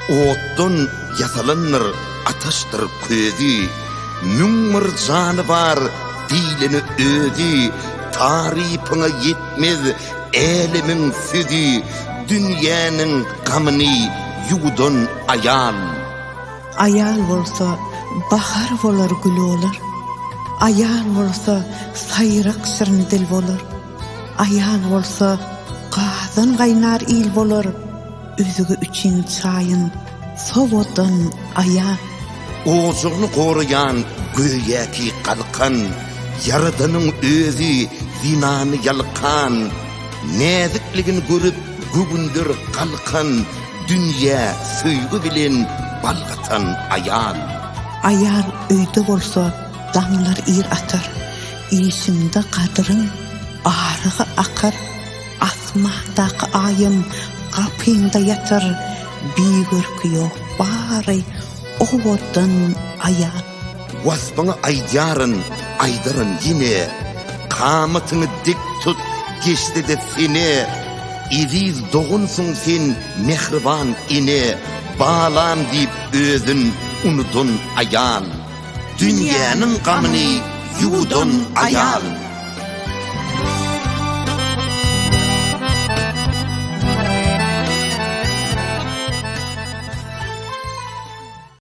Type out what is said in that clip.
Otdan ýasalandyr ataşdyr közi, 1001 jany bar diýleni özi, Tarypyňa ýetmez älemiň sözi, Dünýäniň gamyny ýuwudan aýal. Aýal bolsa bahar bolar gül bolar. Aýal bolsa saýrak şirin dil bolar. Aýal bolsa gazan gaýnar il bolar. Özge üçin çaýyn sowadan aýal. Ojagyny goraýan göýäki galkan, Ýaradanyň özi zenany ýalkan. Näzikligin görüp göwünler galkan, Dünýä söýgi bilen bal gatan aýal. Aýal öýde bolsa daňlar ir atar, Işiňde gadyryň arygy akar, Asmandaky Aýam gapyňda ýatar, Bigörki ýok bary owadan aýal. Waspyňy aýdýaryn, aýdaryn ýene, Kamatyňy dik tut, geçse-de sene, Eziz dogansyň sen mähriban ene, Balam diýip özün unudan aýal. Dünýäniň gamyny ýuwudan aýal.